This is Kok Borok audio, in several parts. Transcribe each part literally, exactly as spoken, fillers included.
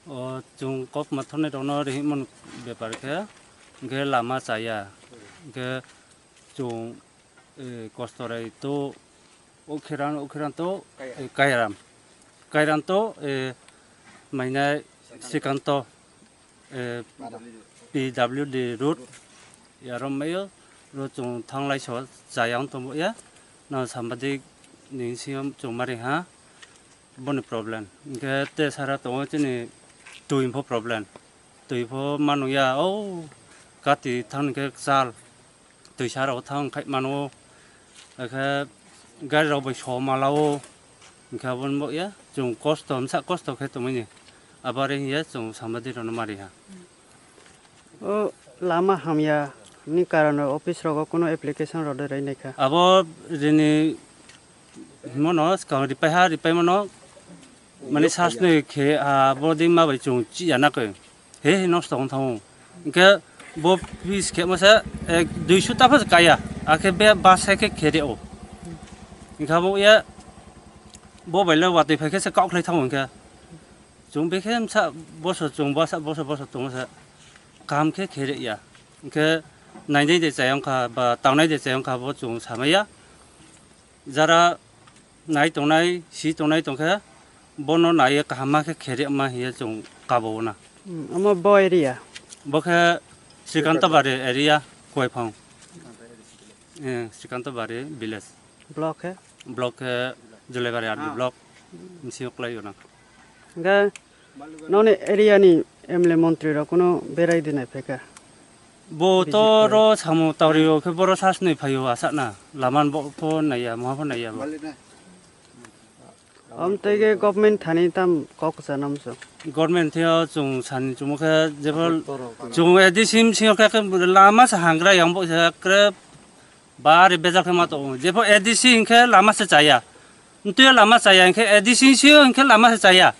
O chwng kok mathornai rokno rihimon bepar khe, hwnkhe lama chaya, hwnkhe chwng, eh, kostorai to, o kheran, o kheran to, eh, kairam, kairam to, eh, mainai sikanto. Eh, P W D road, ya rom mayo, road chwng thanglai so chaya wng tongo ya, no sambadik ni siyam chwng mari ha, boni problem. Hwnkhe te sara tongo chini twi pho problem, twi pho manu ya, o kati thang khe chal. Twisa rok thang khai mano, akhe gari rok bai so malao, hwnkhe aboni bo ya chwng kosto msa kosto khe tongmani, abari hiya chwng sambadik rokno mari ha. O lama hamya ni karano office rogo kuno application rode rai naikha. Abo rini himono swkang ripai ha, ripai mano mani sasni khe abo dima bai chwng chiya na khe. He he nosto wng thango. Hwnkhe bo piece khe masa, eh, duisu ta phas kaya. Akhe be basa khe khere o. Hwnkhe abo ya bo bai le watwi phai khe se kok khlai thango hwnkhe. Chwng bekhe msa boso chwng basa boso boso tongo sa kaham khe khe ya. Hwnkhe nainai de chayang kha ba tangnai de chayang kha bo chwng samaya. Jara nai tongnai, si tongnai tongkhe bono naiye kaham ma khe khe ma hiye chwng kabo na. Hmm, omo bo area? Bo khe Srikantobari area, Koiphang. Eh, Srikantobari village. Block khe? Block khe Julaibari R D block. Misi oklai yona. Hwnkhe noni area ni M L A montri rok kuno berai dinai phaikha? Bo to ro samo tawri o khe boro sas ni phaio asakna. Laman bo pho naiya, moha pho naiya bo. Om tege government thani tam kok sanam so. Government thio chung sani chumo khe jebol chung A D C sim sing khe lama sa hangra yang bo sa kre bari bejak khe ma to. Jepho A D C hingkhe lama se chaya. Ntui lama chaya hingkhe A D C si hingkhe lama se chaya.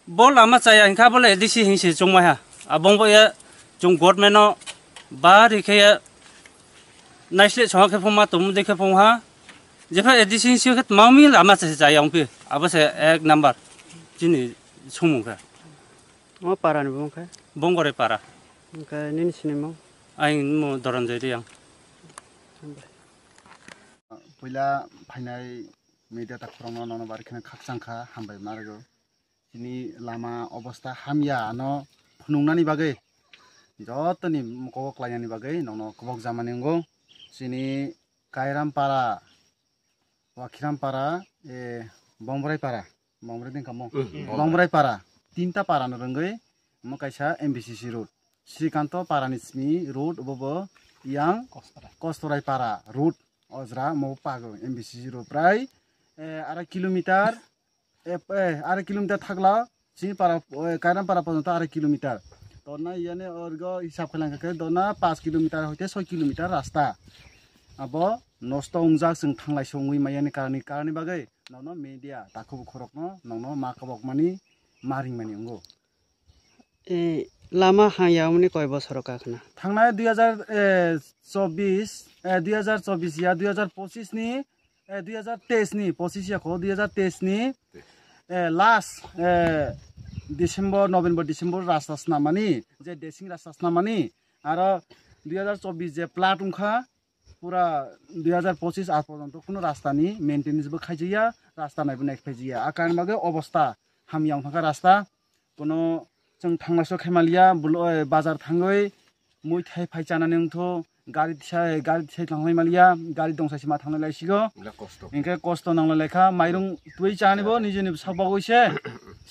Bo lama chaya hingkha bole A D C hingsi chungmai ha. Abong bo ya chung government no bari khe ya naisle chong khe phung ma tum de khe phung ha. Jepha A D C hingsi khe mami lama se chaya ongpi. Abo se ek number chini sumung khe. Mo para ni bung khe? Bongore para. Hingkhe nini sinimung? Aing mo Doranjai Riyang. Puila phainai media takhorokno nono bari kheno khakchang kha, hambai ma rwgo. Chini lama obostha hamya ano phunuknani bagwi, jotoni mokol klainani bagwi nokno kobok jamani wngo. Chini Kairampara, Wakhirampara, e, Bongbraipara, Bongbraipara. Bongbraipara, tinta para no rwngwi omo kaisa M B C C road. Srikanto para ni simi road obo bo yang Kostorai para road ojra mo pago M B C C road prai, e, arai kilometer, e, e, arai kilometer thakla chini para, e, Kairam para porjonto arai kilometer. Torna iyani orgo hisab khalang khe dona panch kilometer hoite soi kilometer rasta. Abo nosto wngjak chwng thanglai songwi mayani karani, karani bagwi nono media takhuk khorokno nono ma kabok mani ma ring mani wngo. E, lama haya wngmani koi bosor o kakhna? Thangnai dui hajar chobbish, e, dui hajar chobbish ya, dui hajar pochis ni, e, dui hajar teis ni, pochis ya kho, dui hajar teis ni, e, last, e, December, November, December rasta snamani, je desing rasta snamani, aro dui hajar chobbish je plat wngkha, pura dui hajar pochis aat porjonto kuno rasta ni maintenance bo khaijakya, rasta naibo nai phaijakya. A karon bagwi obostha hamya wng thangkha rasta. Kuno chwng thangnaisok khaimaliya, bulo, eh, bazar thangwi mui thai phai chanani wngthu, gari thai, gari thai thanglai maliya, gari dongsa sima thanglai laisigo. Hingkhe kosto nanglai laikha, mairung twi chani bo nijini sak bagwi se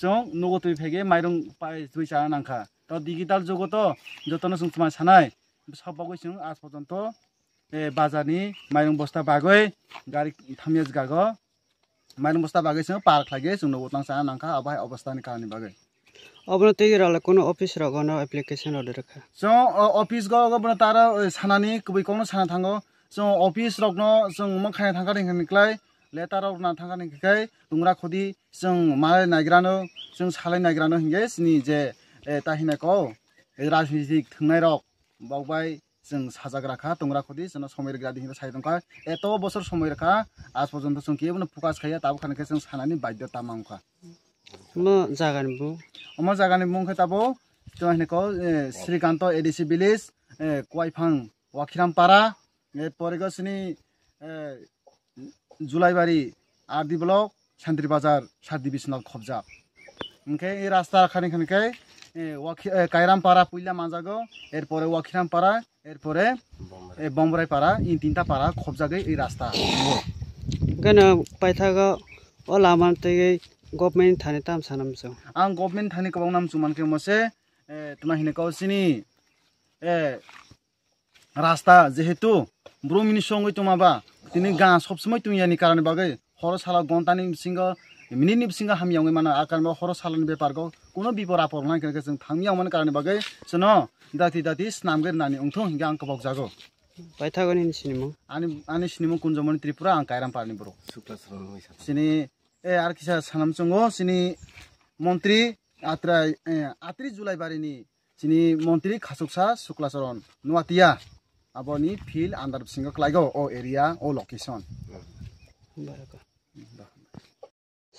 chwng nugo twi phege mairung pai twi chana nangkha. To digital jugo to jotono chwng tma sanai. Sak bagwi chwng aaj porjonto, eh, bazar ni mairung bosta bagwi gari thamya jwk o. Mairung bosta bagwi chwng par khlai khe chwng nugo tang chana nangkha, abo hai obostha ni karon ni bagwi. Obono twi rwla kuno office rogo no application order rwkha? Chwng o office go, go bono taro, eh, sanani kwbwi kokno sana thango. Chwng office rokno chwng omo khaina thangkha hwnkhe klai letter rok rwna thangkha hwnkhe khai tungra khudi chwng malai naigrano, chwng salai naigrano hwnkhe chini je, eh, ta hina ko, eh, rajnitik thwngnairok bokbai chwng sajagra kha, tungra khudi chwngno somoi rwgra di hinwi sai tongkha. Eto bosor somoi rwkha, aaj porjonto chwng kebono focus khaiya, tabuk hwnkhe chwng sanani baidhyota mankha. Omo jagani bung? Omo jagani bung khe tabuk chwng hini ko, eh, Srikanto A D C village, eh, Kwaiphang Wakhiram para, eh, pore go chini, eh, Julaibari R D block, Santri Bazar, sub division o khobjak. Hingkhe e rasta khani khani khe, eh, Wakhi-, eh, Kairam para puila manjago, erpore Wakhiram para, erpore, eh, Bombrai para, in tinta para khobjagwi e rasta. Gana paithago o lama twi government thani tam sanam chwng? Ang government thani kwbang nam chwng mankhe mose, eh, tuma hini kau chini, eh, rasta jehetu brum ni songwi tongma ba tini ga sob somoi tong yani karon bagwi horo sala gonta ni bisingo minute ni bisingo hamya wngwi mano, a karon bo horo sala ni bepar go kuno bipor apor nang khe chwng thangya wngmani karon bagwi chwngno dati dati swnam gwi nani wngthung hinga ang kwbok jago. Paithago nini sinimung? Ani, ani sinimung Kunjomoni Tripura, ang Kairam parni borok. Sukla Saran wngwi sa. Chini, eh, ar kisa sanam chungo, chini montri Atrai, eh, Atri Julai barini chini montri khasuksa Suklacharan Nuatia aboni field under bisingo klaigo o area, o location.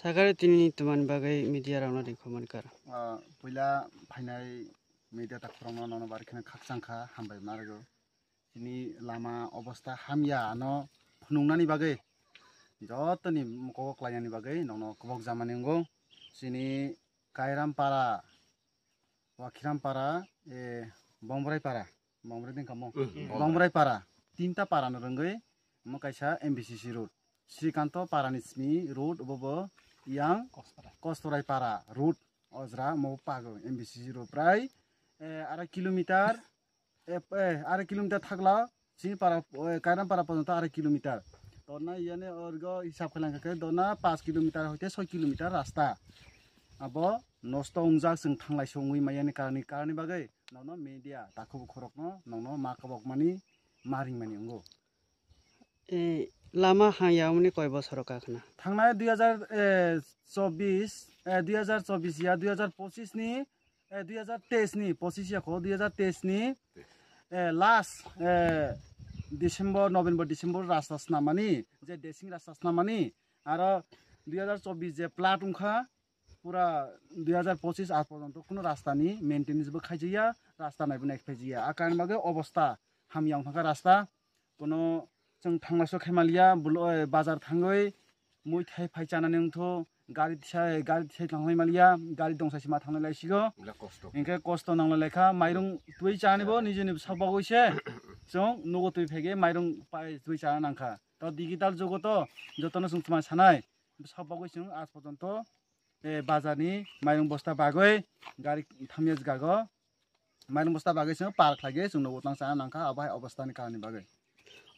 Thakare tini twmani bagwi media rokno ringkho mankar. Ah, puila phainai media takhorokno nono barikhe khakchang kha, hambai narwgo. Chini lama obostha hamya ano phunuknani bagwi, jotoni mokol klainani bagwi nokno kobok jamani wngo. Chini Kairam para, Wakhiram para, e, Bombrai para, Bombrai din kamo? Bombrai para, tinta para no rwngwi omo kaisa M B C C road. Srikanto para ni simi road obo bo yang Kostorai para road ojra mo pago M B C C road prai, e, arai kilometer, e, e, arai kilometer thakla chini para, e, Kairam para porjonto arai kilometer. Dona iyani orgo hisab khalang khe dona panch kilometer hoite soi kilometer rasta. Abo nosto wngjak chwng thanglai songwi mayani karani, karani bagwi nono media takhubu khorokno nono ma kabokmani ma ringmani wngo. E, lama haya wngmani koi bosoro kakhna? Thangnai dui hazar chobbish, e, dui hazar chobbish ya, dui hazar pochis ni, e, dui hazar teis ni, pochis ya kho, dui hazar teis ni, e, last, e, December, November, December rasta snamani, je desing rasta snamani, aro dui hazar chobbish je plat wngkha, pura dui hazar pochis aaj porjonto kuno rasta ni maintenance bo khaijakya, rasta naibo nai khaijakya. A karon bagwi obostha hamya wngkha rasta. Kuno chwng thanglaso khaimaliya, bulo, eh, bazar thangwi mui thai phai chanani wngthu, gari tisa, gari tisa thanglai maliya, gari dongsa sima thanglai laisigo. Bile kosto. Hinkhe kosto nanglai laikha, mairung twi chani bo nijini sak bagwi se chwng nugo twi phege mairung pai twi chana nangkha. To digital jugo to jotono chwng chuma sanai. Sak bagwi chwng aaj porjonto, eh, bazar ni mairung bosta bagwi gari thamya jwkhago. Mairung bosta bagwi chwng par khlaigwi chwng nugo tang chana nangkha, abo hai obostha ni karon ni bagwi.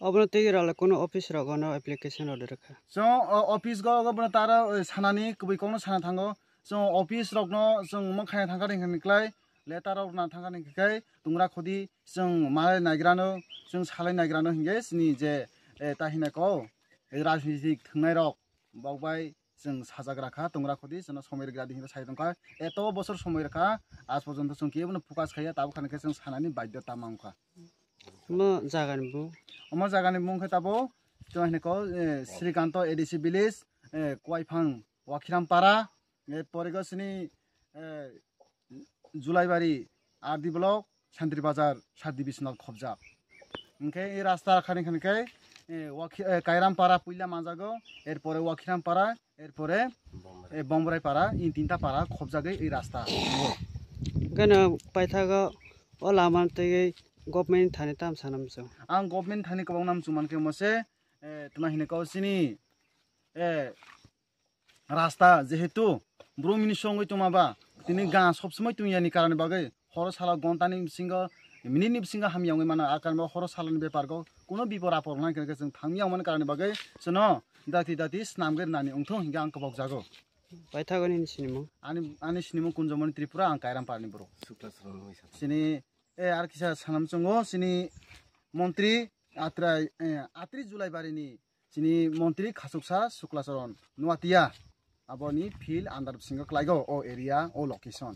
Obono twi rwla kuno office rogo no application order rwkha. Chwng o office go, go bono taro, eh, sanani kwbwi kokno sana thango. Chwng office rokno chwng omo khaina thangkha hwnkhe klai letter rok rwna thangkha hwnkhe khai tungra khudi chwng malai naigrano, chwng salai naigrano hinkhe chini je, eh, ta hinai ko, eh, rajnitik thwngnairok bokbai chwng sajagra kha, tungra khudi chwngno somoi rwgra di hinwi sai tongkha. Eto bosor somoi rwkha, aaj porjonto chwng kebono focus khaiya, tabuk hwnkhe chwng sanani baidhyota mankha. Omo jagani bumung? Omo jagani bumung khe tabuk chwng hinai ko, eh, Srikanto A D C village, eh, Kuaiphang Wakhiram para, eh, pore go chini, eh, Julaibari R D block, Santri Bazar sub division o khobjak. Hinkhe e rasta khani khani khe, eh, Wakhi-, eh, Kairam para puila manjago, erpore Wakhiram para, erpore, eh, Bombrai para, in tinta para khobjagwi e rasta. Gana paithago o lama twi government thani tam sanam chwng. Ang government thani kwbang nam chwng mankhe mose, eh, tuma hinai kau chini, eh, rasta jehetu brum hini songwi tongma ba tini ga sob somoi tong yani karani bagwi horo sala gonta ni bisingo minute ni bisingo hamya wngwi mano, a karani bagwi horo sala ni bepar go kuno bipor apor nang khe chwng thangya wngmani karani bagwi chwngno dati dati snam gwi nani wngthung hinkhe ang kwbok jago. Paithago nini sinimung? Ani, ani sinimung Kunjomoni Tripura, ang Kairam parni borok. Sini, eh, ar kisa sanam chungo, sini montri Atrai, eh, Atri Julai barini chini montri khasuksa Suklacharan Nuatia, aboni field under bisingo klaigo o area, o location.